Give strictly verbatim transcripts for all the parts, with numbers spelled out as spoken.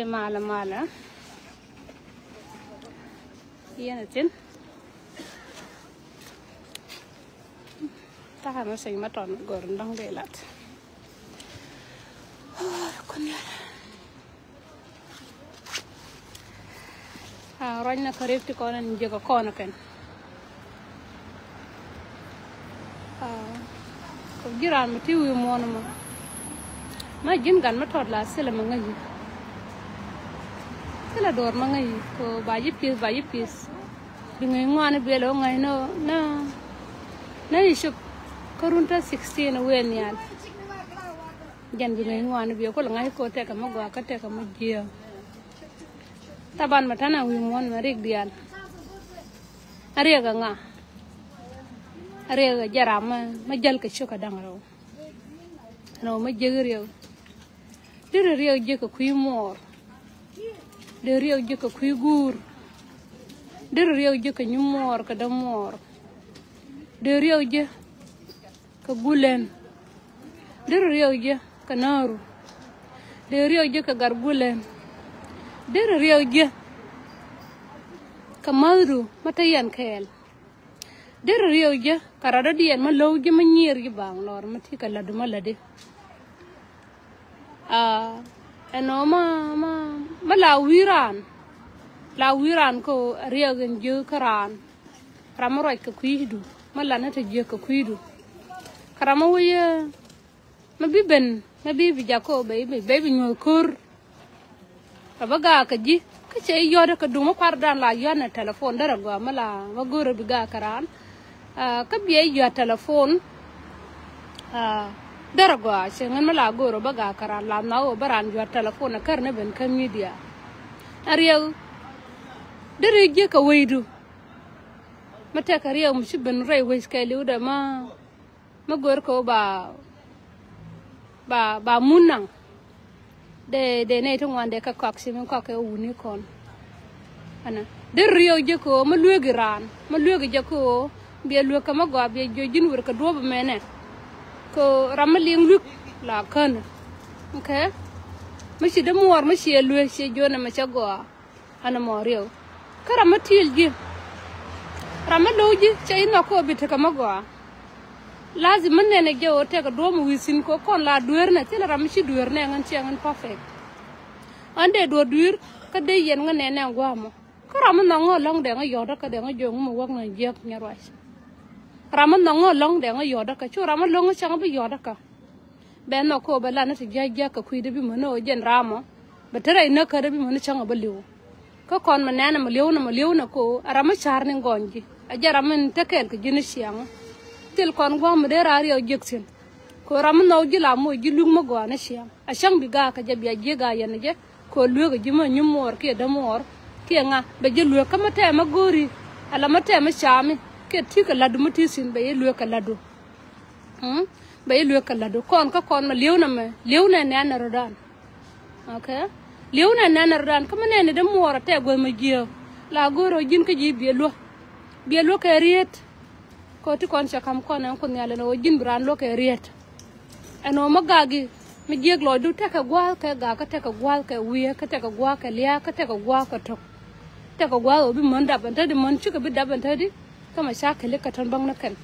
Malä malä. Yɛn a thin. Ta̱a̱ mɛ sɛy ma tɔn gɔr dɔ̱ŋ dee lat. Kun yɛn. A ruacnɛ kä riɛk ti kɔn ɛn jiäkä kɔn kɛn. A kɔ ji̱ raan mi ti wi̱i̱ muɔ̱ɔ̱n ɛmɔ. Ma ji̱n gat mi tɔt la thilɛ mi ŋäc yi. Thilɛ duɔ̱ɔ̱r mi ŋäc yi kɔ ba ji̱ pi̱eth ba ji̱ pi̱eth. Bi ŋäc ŋuan i̱ biɛl ɛ wä ŋäc ni ni ni cop kä run te sixteen ɛ wëë nhial. Jɛn bi ŋäc ŋuan i̱ biɛl kulɛ ŋa̱c kɔ tɛkɛ mi gɔaa kä tɛkɛ mi jiääk. Thaban mɛ ta̱nɛ wi̱i̱ muɔ̱ɔ̱n mɛ rik diaal. A riɛk ɛ ŋa? A riɛk ɛ jɛ ram mɛ jäl kɛ cio̱k kɛ da̱ŋ rɛw. Ɛn ɣöö mɛ jiäk riɛk. Derɛ riɛk jiäk kɛ kui̱ muɔɔr. Dee riɛk jiäk kɛ kui̱ guur. Derɛ riɛk jiäk kɛ nyimuɔɔr kɛ dämuɔɔr. Dee riɛk jiäk kɛ gulɛn. Derɛ riɛk jiäk kɛ nääru. Dee riɛk jiäk kɛ gat gulɛn. Derɛ riɛk jiäk kɛ mäthdu mä te yɛn kɛɛl. Derɛ riɛk jiäk kɛ rat dɔ̱diɛn mä lo̱w ji̱ mä nyiër ji̱ baaŋ lɔr mä ti kɛ lätdu mä lätdi. Aa, ɛn ɣöö mä mä mä la wi̱i̱ raan. La wi̱i̱ raan kä riɛk in jiäk kä raan. Ram mi ruac kɛ kui̱du mi lat ni te jiäk kɛ kui̱du. Kä ram mi wec mi bi ben mi bi bi jakä bɛ bi bɛ bi nyuɔ̱th ko̱r. Kä bä gaak kä ji̱ kä cɛ yɔ̱t kä duŋ mi kuardan la yɔ̱t ni telefon derɛ gɔaa mi la mi go̱o̱rä bi gaak kä raan. Kä biɛ yɔ̱t telefon derɛ gɔaa cɛ ŋän mi la go̱o̱rä bä gaak kä raan la nhɔk ɣöö bä raan yɔ̱t telefon ɛ kär ni ben kä midia. Ɛ riɛk derɛ jiäk kɛ wecdu. Mi tɛkɛ riɛk mi ci ben rɛy wec kɛɛliw dɛ ma mi go̱o̱r kɛ ɣöö ba ba ba mun naŋ. Dee dee nɛy ti ŋuan dee kɛ kɔak ci mi kɔak kɛ wuni kɔn. Ɛnɛ derɛ riɛk jiäk kɛ ɣöö mi lueek i̱ raan mi lueek i̱ jɛ kɛ ɣöö biɛ lueek kɛ mi gɔaa biɛ jiök ji̱n wër kɛ duɔ̱ɔ̱p ɛmɛnɛ. Kɛ ɣöö ram mi liŋ luek la känɛ. Okay. Mi ci dämuɔɔr mi ciɛ lueek ciɛ jiök nɛmɛ cɛ gɔaa. Ɛn ɛmɔ riɛk kä ram mi ti̱i̱l ji̱. Ram mi lo̱w ji̱ cɛ inɔ kɔ bi tekɛ mi gɔaa. Lazim mi nɛnɛ jɛ ɣöö tɛkɛ duɔ̱ɔ̱p mi wi̱i̱ thi̱n kɔ kɔn la dueernɛ thilɛ ram mi ci dueernɛ ŋän ciɛ ŋän perfect. Ɣän dee duɔ̱ɔ̱r dui̱i̱r kä dee yɛn ŋä nɛnɛ gua̱a̱mɔ. Kä ram mi nhɔk ŋä lɔ̱ŋ dee ŋä yɔ̱t kä dee ŋä jiök ŋä mi wäk nɛ jiäk nyɛ ruac. Ram mi nhɔk ŋä lɔ̱ŋ dee ŋä yɔ̱t kä cu ram mi lo̱ŋ ŋä cäŋ bi yɔ̱t kä. Bɛ nhɔk kɔ bɛ lat ni ti jia̱ jia̱ kɛ kui̱dɛ bi män ɣöö jɛn ram ɔ. Bɛ te rɛy näk kädɛ bi män cäŋ ɔ bä li̱w. Kä kɔn mɛ nɛnɛ mɛ li̱w nɛ mɛ li̱w nɛ kɔ ɛ ram mi ca̱r ni gɔny ji̱. Ɛ jɛ ram min te kɛɛl kɛ ji̱ ni ciaŋ. Thil kɔn gua̱a̱m mi dee raar yɛ ɔ jiäk thi̱n. Kɔ ram mi nhɔk ji̱ la moc ji̱ luŋ mi gɔaa ni ciaŋ. Ɛ cäŋ bi gaak kɛ jɛ bia jiäk a yɛn ɛ jɛ. Kɛ ɣöö lueekä ji̱ mi nyimuɔɔr kiɛ dämuɔɔr kiɛ ŋa bɛ ji̱ lueek kä mi tɛmɛ go̱o̱ri. Ala mi tɛmɛ cami kiɛ ti̱i̱ kɛ la̱tdu mi ti̱i̱ thi̱n bɛ ji̱ lueek kɛ la̱tdu. Mm? Bɛ ji̱ lueek kɛ la̱tdu kɔn kä kɔn mɛ li̱ewnɛ mɛ li̱ewnɛ nɛn ɛ rɔ̱dan. Okay. Li̱ewnɛ nɛn ɛ rɔ̱dan kä mi nɛn ɛ dämuɔɔr ɛ tɛk guäth mɛ jiääk. La go̱o̱r ɣöö ji̱n kä ji̱ biɛ luäk. Biɛ luäk kɛ rieet. Kɛ ɣöö ti kɔn cɛ ka̱m kɔn ɛn Kuoth Nhial ɛn ɣöö ji̱n bi raan luäk kɛ rieet. Ɛn ɣöö mi gak i̱ mi jiäk lɔcdu tekɛ gua̱a̱th kɛ gak kä tekɛ gua̱a̱th kɛ wiee kä tekɛ gua̱a̱th kɛ lia̱a̱ kä tekɛ gua̱a̱th kɛ tök. Tekɛ gua̱a̱th ɣöö bi män dap ɛn tätdi män cikɛ bi dap ɛn tätdi. Kä mɛ ca keli kɛ tɔ̱n bäŋ ni kɛn.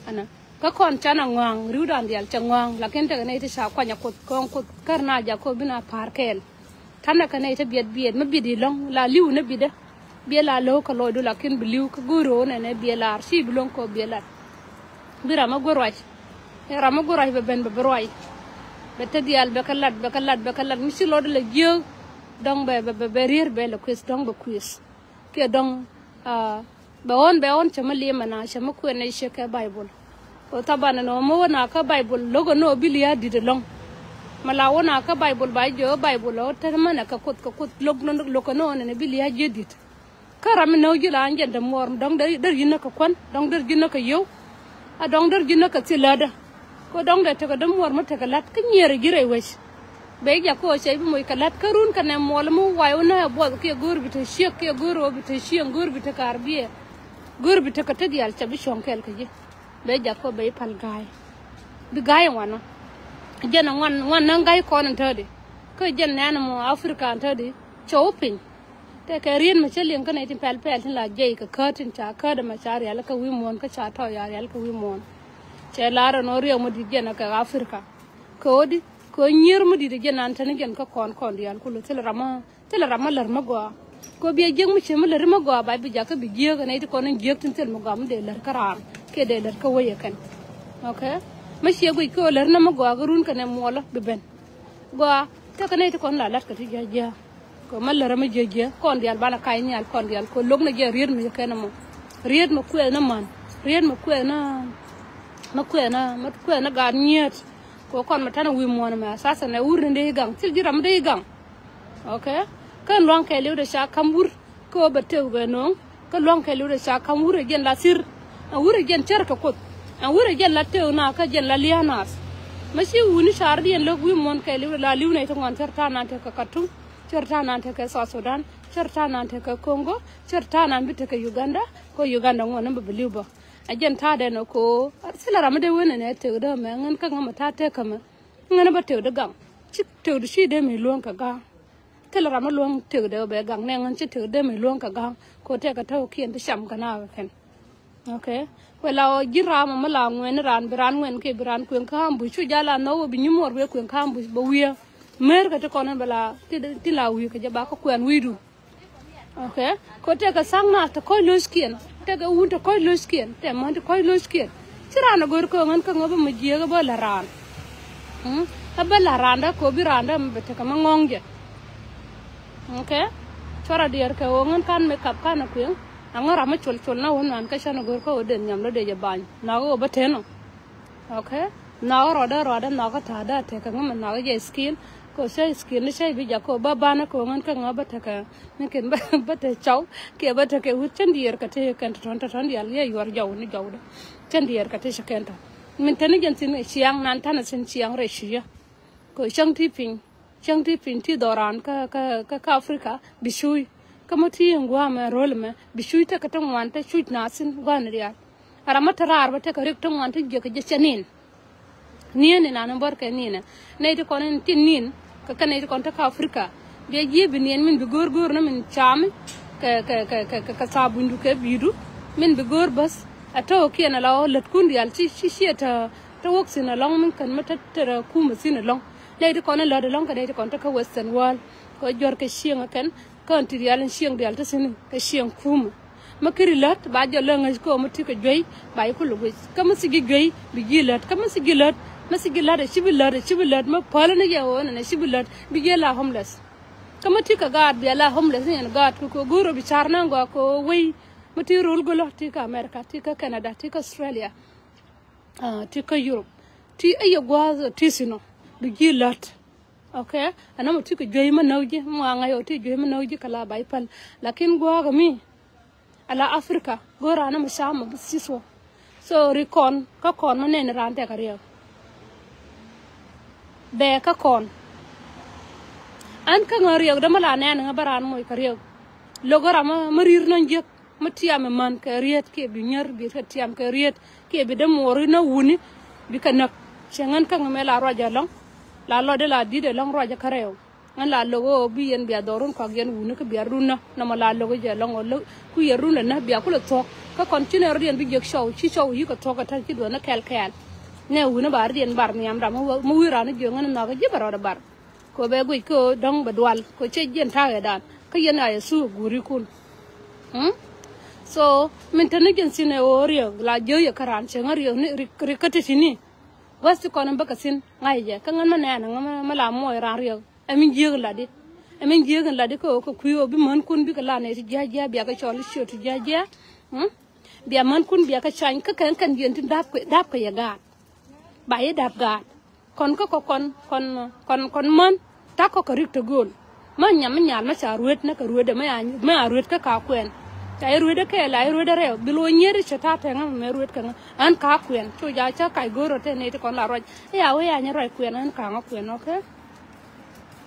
Ɛnɔ kä kɔn canɛ ŋɔa̱a̱ŋ ri̱wdan diaal cɛ ŋɔa̱a̱ŋ lakin tekɛ nɛy ti ca kuany ɛ Kuoth kɔn Kuoth kär na jak kɛ ɣöö bi na pa̱a̱r kɛɛl. Ta̱nɛ kɛ nɛy ti biɛt biɛt mi bi̱t i̱ lɔ̱ŋ la li̱w ni bi̱tdä. Biɛ la lo̱o̱k kɛ lɔcdu lakin bi li̱w kä go̱o̱r ɣöö nɛnɛ biɛ lar ci bi luäŋ kɔ biɛ lat. Bi ram mi guäär ruac. Ram mi guäär ruac bɛ ben bɛ bi ruac. Bɛ te diaal bɛ kɛ lat bɛ kɛ lat bɛ kɛ lat mi ci lɔcdu lɛ jiääk. Dɔ̱ŋ bɛ bɛ bɛ rier bɛ lɛ kueth dɔ̱ŋ bɛ kueth. Kiɛ dɔ̱ŋ bɛ ɣɔ̱n bɛ ɣɔ̱n cɛ mi li̱em ɛna cɛ mi kuɛn ɛ ciek kɛ Baibol. Kɛ thaban ɛn ɣöö mi wä na kä Baibol lo̱k ɛn ɣöö bi lia̱a̱ di̱t ɛlɔ̱ŋ. Mi la wä na kä Baibol ba jiök ɛ Baibol ɛ wä te mänɛ kɛ Kuoth kɛ Kuoth lo̱k lo̱k ɛn ɣöö nɛnɛ bi lia̱a̱ ji̱ di̱t. Kä ram mi näk ji̱ la jɛn dämuɔɔr dɔ̱ŋ der ji̱ näk kɛ kuän dɔ̱ŋ der ji̱ näk kɛ yio̱w. A dɔ̱ŋ der ji̱ näk kɛ thil lätdä. Kɛ dɔ̱ŋ dee tekɛ dämuɔɔr mi tekɛ la̱t kä nyiëër ji̱ rɛy wec. Bɛ jak kɛ ɣöö cɛ bi moc kɛ la̱t kä run kɛnɛ muɔl mi wac wä näk ɛ buɔth kiɛ go̱o̱r bi te ciek kiɛ go̱o̱r ɣöö bi te cieŋ go̱o̱r bi te kaar biɛɛr. Go̱o̱r bi tekɛ te diaal cɛ bi cuɔ̱ŋ kɛɛl kɛ ji̱. Bɛ jak kɛ ɣöö bɛ ji̱ pal ga̱a̱y. Bi ga̱a̱y ɛ ŋuan ɔ. Jɛn ɛ ŋuan ŋuan näk ga̱a̱y kɔn in tätdi. Kä jɛn nɛn mɔ Africa tɔ̱ di cɔw piny. Tɛkɛ riet mɛ cä liŋ kä nɛy tin pɛl pɛl tin la jiɛc kɛ käät tin ca käät ɛmɛ ca rial kä wi̱i̱ muɔ̱ɔ̱n kä ca tɔɔc a rial kä wi̱i̱ muɔ̱ɔ̱n. Cɛ lar ɛn ɣöö riɛk mɔ di̱t jɛn ɛ kɛ Africa. Kɛ ɣöö di kɛ ɣöö nyier mɔ di̱t jɛn an tɛn jɛn kä kɔn kɔn diaal kulu thilɛ ram mɔ thilɛ ram mɔ lär mɔ gɔaa. Kɛ ɣöö biɛ jiäk mɔ cië mɔ lär mɔ gɔaa ba bi jakä bi jiääk ɛn nɛy ti kɔn in jiääk tin thil mɔ gɔaa mɔ dee lär kä raan kiɛ dee lär kä wec ɛ kɛn. Okay. Mɛ ciɛ guic kɛ ɣöö lär nɛ mɔ gɔaa kɛ run kɛnɛ muɔlä bi ben. Gɔaa tekɛ nɛy ti kɔn la la̱t kɛ ti jia̱ jia̱. Kɛ ma lärä mi jia̱ jia̱ kɔn diaal banɛ kac nhial kɔn diaal kɛ lo̱k ni jɛ riet mi kɛn mɔ. Riet mi kuɛth ni man riet mi kuɛth ni mi kuɛth ni mi kuɛth ni gaat nyiet. Kɛ kɔn mi tanɛ wi̱i̱ muɔ̱ɔ̱n mɛ asasɛ nɛ wur ni dee i̱ gaŋ thil ji̱ ram mi dee i̱ gaŋ. Okay. Kɛn luaŋ kɛɛliw dee ca ka̱m wur. Kä ɣöö bɛ tëk bɛ no̱o̱ŋ kä lua̱ŋ kɛɛliw dee ca ka̱m wurɛ jɛn la thir. Ɛn wurɛ jɛn cär kɛ kuoth ɛn wurɛ jɛn la tëk na kä jɛn la lia̱a̱ naath. Mɛ ci wuni caardiɛn lo̱k wi̱i̱ muɔ̱ɔ̱n kɛɛliw dee la li̱w nɛy ti ŋuan cär ta̱a̱ nan tekɛ Khartoum cär ta̱a̱ nan tekɛ South Sudan cär ta̱a̱ nan tekɛ Congo cär ta̱a̱ nan bi tekɛ Uganda. Kä Uganda ŋuan ni bɛ bi li̱w bä. Ɛ jɛn ta̱a̱dɛn ɛ ko̱o̱ thilɛ ram mi dee wen ɛn ɛ tëk dee mɛ ŋän kä ŋä mɛ ta̱a̱ tëk kä mɛ. Ŋän bä tëk dee gaŋ ci tëk dee ci dee mi luäŋ kɛ ga̱a̱ŋ. Thilɛ ram mi luäŋ tëkdɛ bɛ gaŋ nɛ ŋän ci tëkdɛ mi luäŋ kɛ ga̱a̱ŋ. Kɛ ɣöö tɛkɛ tɔ̱ kiɛn ti cam kɛ na kɛ kɛn. Okay. Kuɛ la ɣöö ji̱n ram mi la ŋuɛn ni raan bi raan ŋuɛn kiɛ bi raan kueŋ kä ambush cu jal a nhɔk ɣöö bi nyimuɔr bi kueŋ kä ambush bɛ wiee. Mer kɛ ti kɔn in bɛ la ti la wi̱i̱ kɛ jɛ ba kä kuɛn wi̱i̱du. Okay. Kɛ ɣöö tɛkɛ tha̱a̱ŋ na te kɔc lo̱ckiɛn tɛkɛ wun te kɔc lo̱ckiɛn tɛ män te kɔc lo̱ckiɛn. Ci raan a go̱r kɛ ɣöö ŋän kä ŋä bä mi jiääk bä la raan. Mm. Kä bä la raan dä kɛ ɣöö bi raan dä mi bɛ tekɛ mi ŋɔ̱ŋ jɛ. Okay. Cuarɛ diɛɛr kɛ ɣöö ŋän ka̱n mi kap ka̱n a kueŋ. Aŋä ram mi col col na wä nuan kä cän a go̱r kä ɣöö den nhiam dä dee jɛ bany nhɔk ɣöö bä ten ɔ. Okay. Nhɔk ruɔdä ruɔdä nhɔk kä ta̱a̱dä a tekɛ ŋä mi nhɔk jɛ skin. Kɛ ɣöö cä skin ni cä bi jak kɛ ɣöö bä banä kɛ ɣöö ŋän kä ŋä bä tekɛ ni kɛn bä bä te cɔw. Kiɛ bä tekɛ wut cän diɛɛr kɛ ti kɛn tɔ̱tɔ̱n tɔ̱tɔ̱n diaal yɛ yuɔr jɔw ni jɔwdä. Cän diɛɛr kɛ ti cä kɛn tɔ̱. Min te ni jɛn thi̱n ciaŋ nan ta̱nɛ thi̱n ciaŋ rɛy cucä. Kɛ ɣöö cäŋ ti piny. Cäŋ ti piny ti dhɔran kä kä kä kä Africa bi cuuc. Kä mi ti in gua̱a̱ mɛ ro̱l mɛ bi cuuc tekɛ ti ŋuan te cuuc na thi̱n gua̱a̱ ni diaal. A ram mi te raar bä tekɛ rik ti ŋuan ti jiäk kɛ jɛ cɛ nin. Ni̱eeni nan in bɔr kɛ ni̱n ɛ nɛy ti kɔn in tin ni̱n. Kɛ kɛ nɛy ti kɔn te kä Africa. Biɛ ji̱ bi niɛn min bi go̱o̱r go̱o̱r ni min caami. Kɛ kɛ kɛ kɛ kɛ thaap bunydu kɛ bi̱i̱du. Min bi go̱o̱r bäth. Ɛ tɔ̱ kiɛn ala ɣöö lätkun diaal ci ci ciɛ te te wok thi̱n ɛlɔ̱ŋ min kän mi te te rɛ kumɛ thi̱n ɛlɔ̱ŋ. Nɛy ti kɔn in lät ɛlɔ̱ŋ kɛ nɛy ti kɔn te kä Western world. Kɛ juɔ̱r kɛ cieŋ ɛ kɛn. Kä ɛn ti diaal in cieŋ diaal te thi̱n kɛ cieŋ kumä. Mi kiri lät ba jɔl lä ŋäc kä mi ti kɛ juey ba yi kulɛ guic kä mi thi ji̱ juey bi ji̱ lät kä mi thi ji̱ lät. Mi thi ji̱ lät ɛ ci bi lät ɛ ci bi lät mi päl ni jɛ ɣöö nɛn ɛ ci bi lät bi ji̱ la homeless. Kä mi ti kɛ gaat bia la homeless ni ɛn gaat kɛ kɛ go̱o̱r ɛ bi car na gɔaa kɛ ɣöö wei mi ti rol gölä ti kɛ America ti kɛ Canada ti kɛ Australia. Ah, ti kä Europe ti ɛ yɛ gua̱a̱th ɛ ti thi̱n ɔ bi ji̱ lät. Okay. Ɛn ɔmɔ ti kɛ juey mi näk ji̱ mi ŋa̱c ɔ ti juey mi näk ji̱ kɛ la ba ji̱ päl. Lakin gua̱a̱k ɛmi ala Africa go̱o̱r raan ɛmɔ cam ɔ bi thi̱th wä. So ri kɔn kä kɔn mi nɛn raan tɛk kɛ riɛk. Bɛ kä kɔn ɛn kä ŋä riɛk dämä la nɛn ŋä bä raan moc kɛ riɛk. Lo̱k ɣä ram mi ri̱r nɔn jiäk. Mi tiam imän kɛ riet kiɛ bi nyär bi kɛ tiam kɛ riet kiɛ bi dee muɔɔri na wuni. Bi kɛ näk cɛ ŋän kä ŋä mɛ la ruac ɛlɔ̱ŋ. La lɔt dee la di̱t ɛlɔ̱ŋ ruac kä rɛw. Ŋän la lo̱k ɣöö bi yɛn bia dhɔrun kɔak yɛn wuni kä bia run nä nɔmɔ la lo̱k jɛ ɛlɔ̱ŋ ɣöö ku yɛn run ɛnä bia kulɛ thuɔ̱k. Kä kɔn ci nɛ rɔ̱diɛn bi jiäk cɔw ci cɔw yi̱k kɛ thuɔ̱k kɛ täl ci duɔ̱n ni kɛɛl kɛɛl. Nɛ wuni ba rɔ̱diɛn bar nhiam ram mi wi̱i̱ ran ni jiök ŋän nhɔk ji̱ bɛ rɔɔdɛ bar. Kɛ ɣöö bɛ guic kä ɣöö dɔ̱ŋ bɛ dual kɛ ɣöö cɛ jiɛn ta̱a̱ ɣɛ dan kä yɛn a yɛ thuk ɛ guuri kun. Mm? So min te ni jɛn thi̱n ɛ ɣöö riɛk la jiök yɛ kä raan cieŋ ɛ riɛk ni rik rik kä ti ti ni. Gua̱th ti kɔn in bäkɛ thi̱n ŋa̱c jɛ kä ŋän mi nɛɛn ɛ ŋä mi la muɔc raan riɛk. Ɛ min jiääk in latdi ɛ min jiääk in latdi kä ɣöö kɛ kui̱ ɣöö bi mänkun bikɛ la nɛy ti jia̱a̱ jia̱a̱ biakɛ cɔl i̱ ciöt ti jia̱a̱ jia̱a̱. Mm? Bia mänkun biakɛ cany kä kɛn kɛn jiɛn ti da̱p kɛ da̱p kɛ yɛ gaat. Ba yɛ da̱p gaat. Kɔn kä kɔ kɔn kɔn kɔn kɔn män ta̱k kɔ kɛ rik te gööl. Mä nyam mi nyal mä ca ruet näk kɛ ruet dee mä ya ruet kä ka kuɛn. Ca yɛ ruet dee kɛɛl a yɛ ruet dee rɛw bi lo̱c nyiet i̱ cɛ ta̱a̱ tɛŋä mɛ ruet kɛ ŋä ɣän ka kuɛn cu ja cä kac go̱o̱r rɔ te nɛy ti kɔn la ruac. I̱ a wee a nyɛ ruac kuɛn ɣän ka ŋä kuɛn, okay.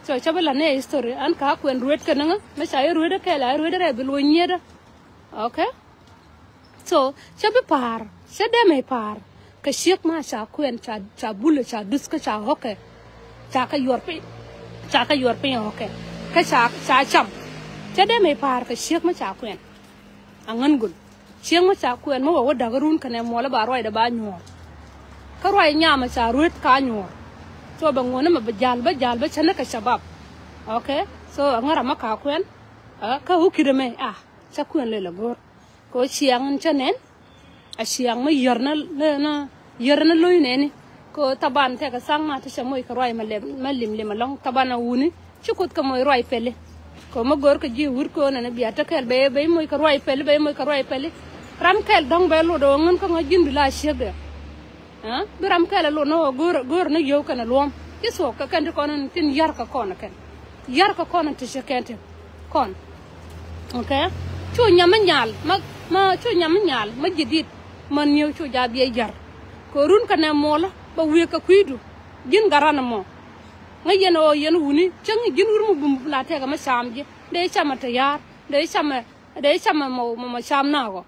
So cä bi la nɛ history ɣän ka kuɛn ruet kɛ ni ŋä mä ca yɛ ruet dee kɛɛl a yɛ ruet dee rɛw bi lo̱c nyiet. Okay. So cä bi pa̱a̱r cä dee mɛ pa̱a̱r. Kɛ ciek ma ca kuɛn ca ca bulɛ ca duth kä ca ɣɔkɛ. Ca kɛ yuɔr piny. Ca kä yuɔr piny ɣɔ̱kɛ. Kä ca, ca cam. Cä dee mëë pa̱a̱r kɛ ciek mi ca kuɛn. A ŋän gul. Ciek mi ca kuɛn mi wä wä da̱k run kɛnɛ muɔlä ba ruacdɛ ba nyuɔ̱ɔ̱r. Kä ruac nyamɛ ca ruet ka nyuɔ̱ɔ̱r. So bɛ ŋuɔ̱n mɛ bɛ jal bä jal bä cä ni kɛ cabab. Okay. So a ŋä ram mi ka kuɛn. Kä wä kidɛ mɛ a cä kuɛn lel a go̱o̱r. Kɛ ɣöö ciaŋ in cä nɛn a ciaŋ mi yär ni, ni, ni yär ni lo̱c nɛni. Kɛ ɣöö thaban tɛkɛ thaŋ ma ti cɛ moc kɛ ruac ma lɛm, ma lim lim ɛlɔ̱ŋ thaban a wuni. Ci Kuoth kɛ moc ruac pɛli. Kɛ ɣöö mi go̱o̱r kɛ ji̱ wut kɛ ɣöö nɛni bia te kɛl bɛ, bɛ moc kɛ ruac pɛli, bɛ moc kɛ ruac pɛli. Ram kɛl dɔ̱ŋ bɛ lot ɣöö ŋän kä ŋä ji̱n bi la ciekdɛ. Ɛ? Bi ram kɛl a lot ni ɣöö go̱o̱r, go̱o̱r ni yio̱w kɛn a luɔ̱m. Ci thuɔ̱k kɛ kɛn ti kɔn in tin yar kɛ kɔn kɛn. Yar kɛ kɔn in ti cɛ kɛn ti kɔn. Okay. Cu nyam mi nyal ma, ma cu nyam mi nyal ma ji̱ di̱t. Ma nieu cu ja biɛ yar. Kɛ run kɛ nɛ muɔlä bɛ wi̱i̱ kɛ kui̱du. Ji̱n garan mɔ. Ŋä yɛn ɣöö yɛn wuni cäŋ ji̱n wur mi bum la tɛkɛ ma cam ji̱. Dee cam a te yar. Dee cam a, dee cam a mɔ, mɔ, mɔ cam na ɣɔ.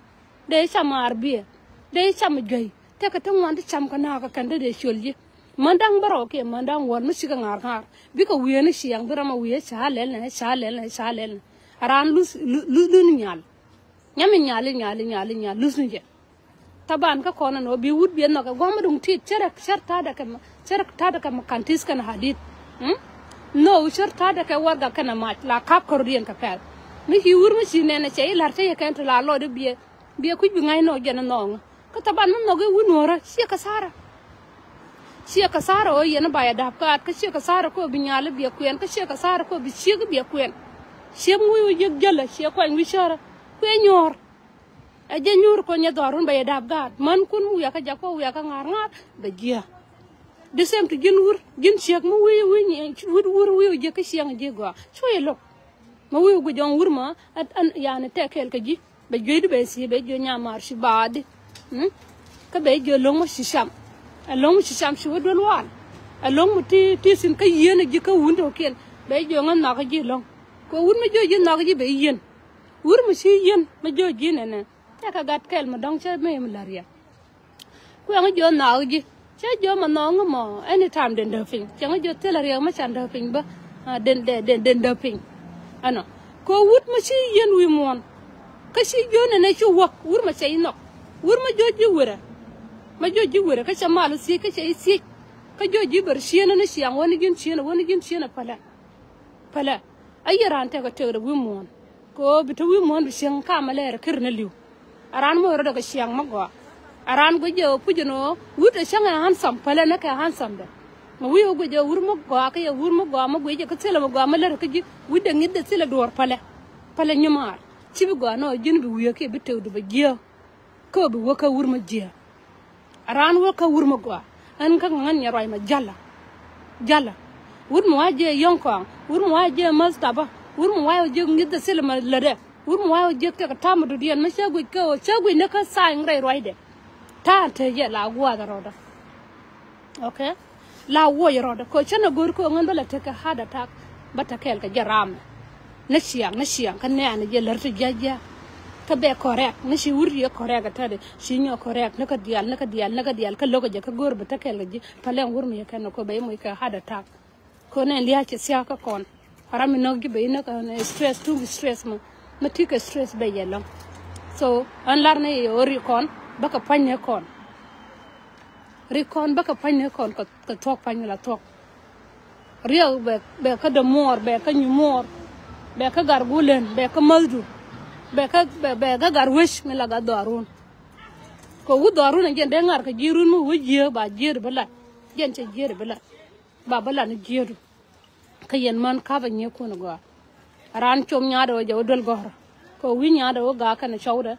Dee cam a arbiɛ. Dee cam a juey. Tɛkɛ ti ŋuan ti cam kɛ na̱a̱k kɛ kɛn dee dee ciöl ji̱. Män da̱ŋ bä rɔɔkiɛ män da̱ŋ wäl mi cikɛ ŋa̱r ŋa̱r bikɛ wiee ni ciaŋ bi ram a wiee ca lɛl nɛ ca lɛl nɛ ca lɛl nɛ. A raan luth, luth, luth ni nyal. Nyam in nyal in nyal in nyal in nyal luth ni jɛ. Thaban kä kɔn ɛn ɣöö bi wut bi ɛ nhɔk ɛ gua̱a̱m mi duŋ tit cärɛ cär ta̱a̱dɛ kɛ cär ta̱a̱dɛ kɛ mɛ kantis kɛn hadit. Nhɔk cär ta̱a̱dɛ kɛ warɛgak kɛn ɛ mac la ka̱p kärɔ̱diɛn kɛ pɛl. Mi ci wur mi ci nɛn ɛ cɛ i̱ la̱r cä yɛ kɛn ti la lɔɔd i̱ biɛ. Biɛ kui̱c bi ŋa̱c nɔɔk jɛn inɔ ŋä. Kä thaban mi nhɔk i̱ wun wä rä ciɛ kɛ tha̱a̱rä. Ciɛ kɛ tha̱a̱rä ɣöö yɛn i̱ ba yɛ da̱p kaat kä ciɛ kɛ tha̱a̱rä kä bi nyal i̱ biɛ kuɛn kä ciɛ kɛ tha̱a̱rä kä bi ciek i̱ biɛ kuɛn. Ciek mi wi̱i̱ wä jiäk jäl ɛ ciɛ kuany wi̱i̱ cärä. Kuɛ nyuɔ̱ɔ̱r. Ɛ jɛ nyuur kɔn nyɛ dhɔaarun bɛ yɛ da̱p gaat mänkun mi wiakä jakä wiakä ŋa̱r ŋa̱r bɛ jiääk. The same to ji̱n wur ji̱n ciek mi wi̱i̱ wi̱i̱ wut wur wi̱i̱ jiäk kä ciɛŋ ji̱ gɔaa cu yɛ lo̱k. Ma wi̱i̱ guic ɔŋ wur ma ɛn yani tɛk kɛɛl kä ji̱ bɛ jueydi bɛ thiee bɛ jiö nyamaar ci baadi. Kä bɛ jiö lo̱ŋ ma ci cam. Ɛ lo̱ŋ ma ci cam ci wä duel waan. Ɛ lo̱ŋ ma ti ti thi̱n kä yieen ɛ ji̱ kä wun tɔ̱kiɛn bɛ jiö ŋä nhɔakä ji̱ lo̱ŋ. Kɛ wun ma jiö ji̱ nhɔakä ji̱ bɛ yieen. Wur mi ci yieen mi jiö ji̱ nɛnɛ. Tɛkɛ gat kɛl mi dɔ̱ŋ cä mi mi la̱r yɛ. Kuɛŋ jiö nhɔaak ji̱ cä jiö ma nhɔaak ŋä mɔ anytime den däk piny cɛ ŋä jiö thilɛ riɛk mi can däk piny bä. Den den den däk piny. Ɛnɔ kɛ wut mi ci yieen wi̱i̱ muɔ̱ɔ̱n. Kä ci jiö nɛnɛ ci wäk wur mi cɛ yi nhɔk. Wur mi jiö ji̱ wurɛ. Mi jiö ji̱ wurɛ kä cɛ mal thiec kä cɛ yi thiec. Kä jiö ji̱ bär cieen ni ciaŋ wäni ji̱n cieen wäni ji̱n cieen ɛ pälɛ. Pälɛ. A yɛ raan tɛk a tëk rɛ wi̱i̱ muɔ̱ɔ̱n. Kɛ ɣöö bi te wi̱i̱ muɔ̱ɔ̱n bi cieŋ ka mɛ lɛɛr kir ni li̱w. A raan mɔ rɔ dɛ kɛ ciaŋ mɛ gɔaa. A raan guic jɛ ɣöö puc ɛn ɣöö wut ɛ cäŋ ɛ handsome pälɛ ni kɛ handsome dɛ. Mɛ wi̱i̱ ɣöö guic jɛ wur mɛ gɔaa kä yɛ wur mɛ gɔaa mɛ guic jɛ kä thilɛ mɛ gɔaa mɛ lär kä ji̱ wi̱cdɛ ŋi̱thdɛ thilɛ duɔ̱ɔ̱r pälɛ. Pälɛ nyumaar ci bi gɔaa ni ɣöö ji̱n bi wiee kiɛ bi tëkdu bɛ jiääk. Kä bi wä kä wur mi jiääk. A raan wä kä wur mi gɔaa. Ɣän kä ŋän nyɛ ruac ma jalä. Jalä. Wur mi wa jiɛ yɔ̱ŋ kɔaŋ wur mi wa jiɛ mäth tapä. Wur mi wa jiɛ ŋi̱th dhɛ thilɛ ma lätdɛ. Wur mi wa jiɛ tɛk ta̱a̱ mi dɔ̱diɛn mi cä guic kä ɣöö cä guic ni kä tha̱a̱ŋ rɛy ruacdɛ. Ta̱a̱ te jɛ la gua̱a̱th rɔɔdä. Okay. La wuɔc rɔɔdɛ kɛ cä nɛ go̱o̱r kɛ ɣän bä la tekɛ heart attack. Bä te kɛɛl kɛ jɛ ramɛ. Ni ciaŋ ni ciaŋ kä nɛɛnɛ jɛ lär ti jiajiak. Kä bɛ correct ni ci wur yɛ correct ɛ tätdɛ ci nyɔ correct ni kä diaal ni kä diaal ni kä diaal kä lo̱kä jɛ kä go̱o̱r bä te kɛɛl kɛ ji̱. Pälɛŋ wur mi yɛ kɛn ni kɔ bɛ imɔ ikɛ heart attack. Kɛ ɣän ɛn lia̱a̱ cɛ thia̱a̱ kä kɔn. Ram mi nɔk ji̱ bɛ inä kɛ stress too much stress ma. Ma ti kɛ stress bɛ yɛ lɔ̱ŋ. So ɣän lar ni yɛ ɣöö ri kɔn bä kɛ pua̱ny ni kɔn. Ri kɔn bä kɛ pa̱ny ni kɔn kɛ thuɔ̱k pa̱ny la thuɔ̱k. Riɛk bɛ bɛ kä dämuɔɔr bɛ kä nyumuɔɔr. Bɛ kä gar gulɛn bɛ kä mäthdu. Bɛ kä bɛ bɛ kä gar wec mi la gat dhɔaarun. Kɛ wut dhɔaarun a jɛn dee ŋa̱r kɛ ji̱ run mi wec jiääk ba jiääk bi lat. Jɛn cɛ jiääk bi lat. Ba bi lat ni jiääkdu. Kä yɛn män ka̱pɛ nyiëëkun ɛ gɔaa. Raan com nyaatdɛ ɣöö jɛ wä duel gɔ̱rä. Kɛ wi̱c nyaatdɛ ɣöö gaak kɛnɛ cɔwdɛ.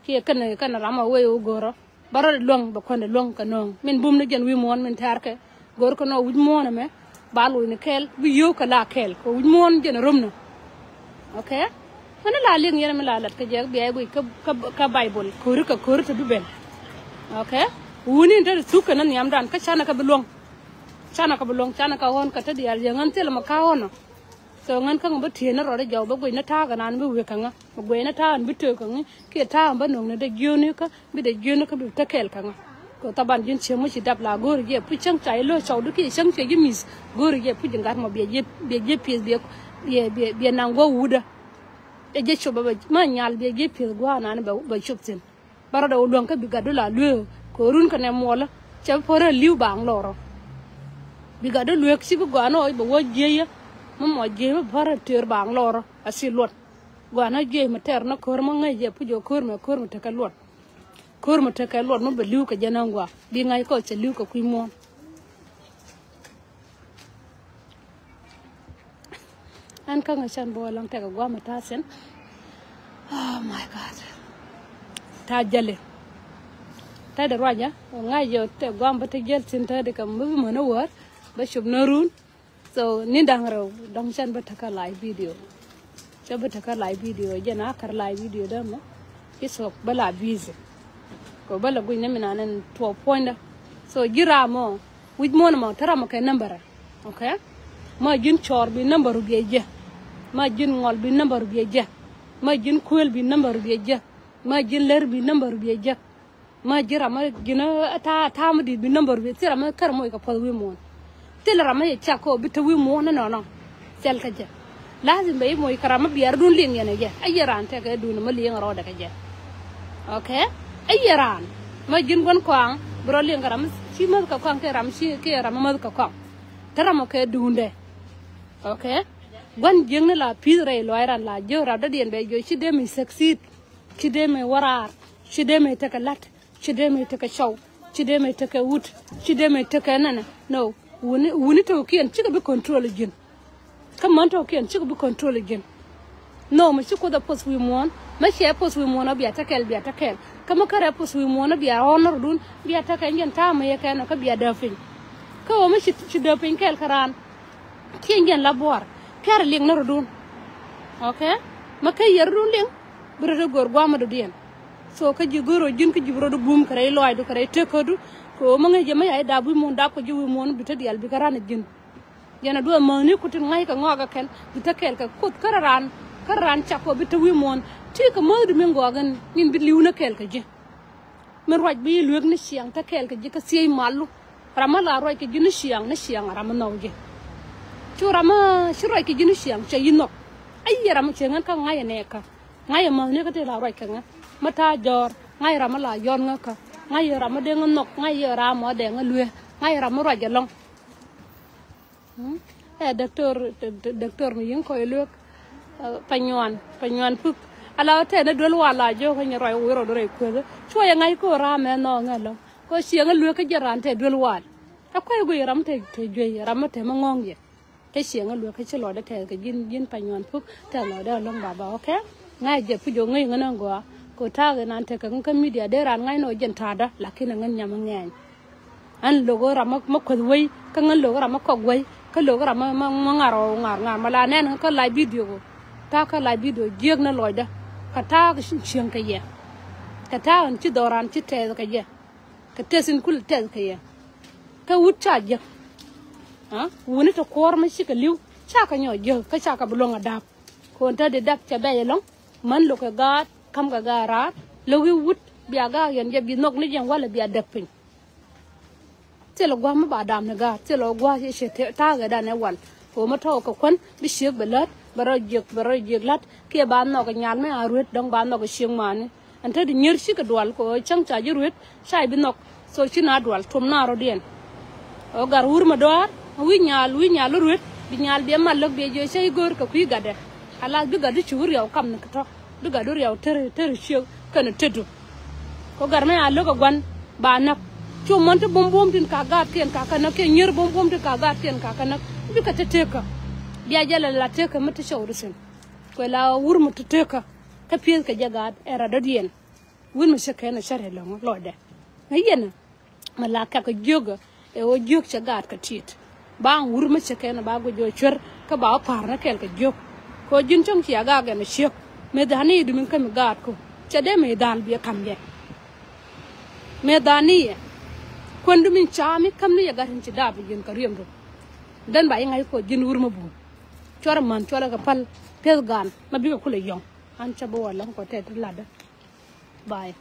Kiɛ kɛnɛ kɛnɛ ram ɛ wee ɣöö go̱rä. Bä rɔ̱dɛ luäŋ bɛ kuändɛ luäŋ kɛ nööŋ. Min bum ni jɛn wi̱i̱ muɔ̱ɔ̱n min tɛ̈rkɛ. Go̱rkɛ nɔ wi̱c muɔ̱ɔ̱n ɛmɛ. Ba loc ni kɛɛl bi yio̱w kɛ la kɛɛl kɛ wi̱c muɔ̱ɔ̱n jɛn ɛ romnä. Okay. Ɣän la liŋ yɛn mi la lat kä jɛ bia i̱ guic kä kä kä Baibol ko̱ri kɛ ko̱ri te bi ben. Okay. Wuni in te thuk kɛ ni nhiamdan kä canɛ kɛ bi luäŋ. Canɛ kɛ bi luäŋ canɛ kɛ ɣɔ̱n kɛ te diaal yɛ ŋän thilɛ mɛ ka̱ ɣɔ̱nɔ. So ŋän kä ŋä bä tiee ni rɔɔdɛ jɔw bä guic ni ta̱a̱ kɛ naan bi wek kɛ ŋä bä guic ni ta̱a̱ in bi tëë kɛ ŋä kiɛ ta̱a̱ in bä no̱o̱ŋ ni dee jiööni kä bi dee jiööni kä bi te kɛɛl kɛ ŋä. Kɛ thaban ji̱n cieŋ mi ci dap la go̱o̱ri jɛ puc cäŋ ca i̱ lo̱ cɔwdu kiɛ cäŋ ciɛ ji̱ mi̱th go̱o̱ri jɛ puc ji̱ gat mɔ biɛ ji̱, biɛ ji̱ pi̱eth biɛ, biɛ, biɛ, biɛ naŋ guɔ wutdä. Ɛ jɛ cop bɛ ma nyal biɛ ji̱ pi̱eth gua̱a̱ nani bɛ, bɛ cop thi̱n. Bä rɔ̱dɛ wä luäŋ kä bi gatdu la lueek kɛ run kɛnɛ muɔlä. Cɛ bi pär ɛ li̱w baaŋ lɔrɔ. Bi gatdu lueek ci bi gɔaa ni ɣɔc bɛ wä jieyä. Mi mɔ jiey mi pär ɛ tëër baaŋ lɔrɔ a ci luɔt. Gɔaa ni jiey mi tɛr ni ko̱r mi ŋäc jɛ puc ɔ ko̱r mɛ ko̱r mi tekɛ luɔt. Ko̱r mi tekɛ luɔt mi bɛ li̱w kɛ jɛ ni gɔaa bi ŋa̱c kɔ cɛ li̱w kɛ kui̱ muɔ̱ɔ̱n. Ɛn kä ŋäc cɛn bä wä lɔŋ tɛk ɛ gua̱a̱mɛ ta̱a̱ thi̱n. Oh my God. Ta̱a̱ jäli. Ta̱a̱ dee ruacä ŋa̱c jɛ tɛk gua̱a̱mɛ bä te jäl thi̱n ta̱a̱ di kɛ mi bi män ɛ wäär bä cop ni run. So ni da̱ŋ rɛw dɔ̱ŋ cɛn bä tekä live video. Cɛ bä tekä live video jɛn a kär live video dämɛ. Ci thuɔ̱k bä la busy. Kɛ bä la guic ni mi nan ɛn tuɔɔk puɔ̱nydä. So ji̱ ram mɔ wi̱c muɔ̱n ɛmɔ te ram mɔ kɛ number. Okay. Ma ji̱n cɔɔr bi number biɛ jɛ. Ma ji̱n ŋɔl bi number biɛ jɛ. Ma ji̱n kuël bi number biɛ jɛ. Ma ji̱n lär bi number biɛ jɛ. Ma ji̱ ram ma ji̱n a ta̱a̱ ta̱a̱ ma di̱i̱t bi number bi thil ram ma kär moc kɛ puɔth wi̱i̱ muɔ̱ɔ̱n. Thil ram ma yɛ cak kɔ bi te wi̱i̱ muɔ̱ɔ̱n inɔnɔ. Thil kä jɛ. Lazim bɛ i̱ moc kɛ ram ma biɛɛr dun liŋ yɛn ɛ jɛ a yɛ raan tɛkɛ dun ma liŋ rɔɔdɛ kɛ jɛ. Okay. A yɛ raan ma ji̱n gua̱n kɔaŋ bi rɔ liŋ kɛ ram ci mäth kɛ kɔaŋ kɛ ram ci kɛ ram ma mäth kɛ kɔaŋ. Te ram ma kɛ dundɛ. Okay. Gua̱n jiäkni la pi̱th rɛy luaac ran la jiök ram dɔ̱diɛn bɛ jiök ci dee mi succeed. Ci dee mi wä raar. Ci dee mi tekɛ la̱t. Ci dee mi tekɛ cɔw. Ci dee mi tekɛ wut. Ci dee mi tekɛ nɛnɛ. No. Wuni, wuni tokiɛn cikɛ bi control ji̱n. Kä män tokiɛn cikɛ bi control ji̱n. No, mi ci Kuoth ɛ poth wi̱i̱ muɔ̱ɔ̱n. Mi ciɛ poth wi̱i̱ muɔ̱ɔ̱n ɔ bia te kɛl, bia te kɛl. Kä mi kärɛ poth wi̱i̱ muɔ̱ɔ̱n ɔ bia honor dun. Bia te kɛl jiɛn ta̱a̱ mi yɛ kɛn ɔ kä bia dääp piny. Kä ɣöö mi ci, ci dääp piny kɛl kä raan. Kiɛ jiɛn la buɔɔr piar liŋ ni rɔ̱dun. Okay. Ma kä yɛ rɔ̱dun liŋ bi rɔ̱dun go̱o̱r gua̱a̱m mi dɔ̱diɛn. So kä ji̱ go̱o̱r rɔ ji̱n kä ji̱ bi rɔ̱dun bum kɛ rɛy lɔaacdu kɛ rɛy tëkädu. Kɛ ɣöö ma ŋäc jɛ ma ya̱ i̱ daap wi̱i̱ muɔ̱ɔ̱n dap kɛ ji̱ wi̱i̱ muɔ̱ɔ̱n bi te diaal bi kɛ ran ji̱n. Jɛn a duɔth mäthni ku tin ŋa̱c kɛ ŋɔak kɛ kɛn bi te kɛɛl kɛ Kuoth kä raan kä raan cak kɔ bi te wi̱i̱ muɔ̱ɔ̱n. Ti kɛ mäthdu min gɔaa kɛn min bi li̱w ni kɛɛl kɛ ji̱. Min ruac bi luek ni ciaŋ te kɛɛl kɛ ji̱ kä thiec malu. Ram mi la ruac kɛ ji̱ ni ciaŋ ni ciaŋ ram mi nhɔk ji̱. Cu ram mi ci ruac kɛ ji̱ ni ciaŋ cɛ yi nhɔk. Ayi ram mi cɛ ŋän kä ŋa̱c ɛ nɛɛkä. Ŋa̱c ɛ mäthni kä ti la ruac kɛ ŋä mi ta̱a̱ jɔ̱ɔ̱r. Ŋa̱c ram mi la yɔn ŋä kä ŋa̱c ram mi dee ŋä nhɔk ŋa̱c ram mi dee ŋä luee. Ŋa̱c ram mi ruac ɛlɔ̱ŋ. Ɛ doctor, doctor mi yi̱ŋ kɔc luek. Panyuan, panyuan puk. Ala tɛn ɛ duel wal la jiök kä nyɛ ruac wi̱i̱ rɔɔdu rɛy kueth. Cuɔ yɛ ŋa̱c ko̱ ram mɛ nhɔk ŋɛ lɔ ko̱ cieŋ ɛ luek kä jɛ ran tɛ duel wal. Ɛ kuec guiy ram tɛ, tɛ juey ram tɛ mi ŋɔ̱ŋ yɛ. Kä cieŋ ɛ luek kä ci lɔɔdɛ tɛth kɛ ji̱n, ji̱n panyuan puk tɛth lɔɔdɛ ɛlɔ̱ŋ baba, okay. Ŋa̱c jɛ puc ɔ ŋäc ŋän ɛ gɔaa. Ko̱ ta̱a̱ kɛ nan tɛ kɛ ŋän kä media dee ran ŋa̱c nɔ jɛn ta̱a̱dä lakin ɛ ŋän nyam ɛ ŋɛɛny. Ɣän lo̱k ram mi kueth wec kä ɣän lo̱k ram mi kɔk wec kä lo̱k ram mi ŋa̱r ɣɔw ŋa̱r ŋa̱r mi la nɛn kä live video kɔ. Ta̱a̱ kä live video jiäk ni lɔcdä. Kɛ ta̱a̱ kɛ cieŋ kɛ yɛ. Kɛ ta̱a̱ ɣän ci dhɔran ci tɛth kɛ yɛ. Kɛ tɛth in kul tɛth kɛ yɛ. Kä wut ca jiäk. Wuni ti kuɔɔr mi cikɛ li̱w ca kɛ nyɔk jiäk kä ca kɛ bi luäŋ a dap. Kɔn te di dap cɛ bɛc ɛlɔ̱ŋ. Män lo̱kɛ gaat ka̱m kɛ gaat raar lo̱k i̱ wut bia gaak yɛn jɛ bi nhɔk ni jɛn walɛ bia däk piny. Thilɛ gua̱a̱th mi ba dam ni gaat thilɛ gua̱a̱th cɛ cɛ ta̱a̱ kɛ dan ɛ wal. Kɛ ɣöö mi tɔ̱ kɛ kuän bi ciek bɛ lät bɛ rɔ jiek bɛ rɔ jiek la̱t kiɛ ba nhɔk kɛ nyal mi a ruet dɔ̱ŋ ba nhɔk kɛ ciek mani. Ɛn te di nyier cikɛ dual kɛ ɣöö cäŋ ca ji̱ ruet ca i̱ bi nhɔk. So ci na dual tuɔm na rɔ̱diɛn. Ɣöö gat wur mi dɔaar wi̱i̱ nyal wi̱i̱ nyal i̱ ruet bi nyal biɛ mal läk biɛ jiɛ cä i̱ go̱o̱r kɛ kui̱ gatdɛ. Kalath bi gatdu ci wi̱i̱ riaw kam ni kɛ tɔ̱. Bi gatdu riaw ter ter ciek kɛnɛ tetdu. Kɛ gat mɛ a lo̱k ɛ gua̱n ba näk. Cu män ti buɔ̱m buɔ̱m tin ka gaatkiɛn ka kä näk kiɛ nyier buɔ̱m buɔ̱m tin ka gaatkiɛn ka kä näk. Bikɛ te tekä. Bia jɛ lɛ la tekä mi ti cɔw di thi̱n. Kuɛ la wur mi ti tekä. Kä pi̱eth kɛ jɛ gaat ɛ rat dɔ̱diɛn. Wun mi cä kɛn ɛ cä rɛ lɔ̱ŋ lɔcdɛ. Ŋäc yɛn ɛ. Mi la kɛ kɛ jiök ɛ ɣöö jiök cɛ gaat kɛ ti̱i̱t. Ba wur mi cɛ kɛn ba guic ɣöö cuer kä ba wä pa̱a̱r ni kɛɛl kɛ jiök. Kɛ ɣöö ji̱n cäŋ cia gaak ɛn ɛ ciek. Mëë dha̱a̱ni i̱ du min kämi gaatku cɛ dee mëë dha̱a̱n biɛ ka̱m yɛ. Mëë dha̱a̱ni yɛ kuändu min ca̱a̱mi käm ni yɛ gat in ci daap i̱ ji̱n kɛ riɛmdu. Dɛn ba i̱ ŋa̱c kɛ ɣöö ji̱n wur mi buun. Cuarɛ män cuarɛ kɛ päl pi̱eth gaan ma bikɛ kulɛ yɔ̱ŋ. An cä bi wä läŋ kɔ tɛt latdä. Bye.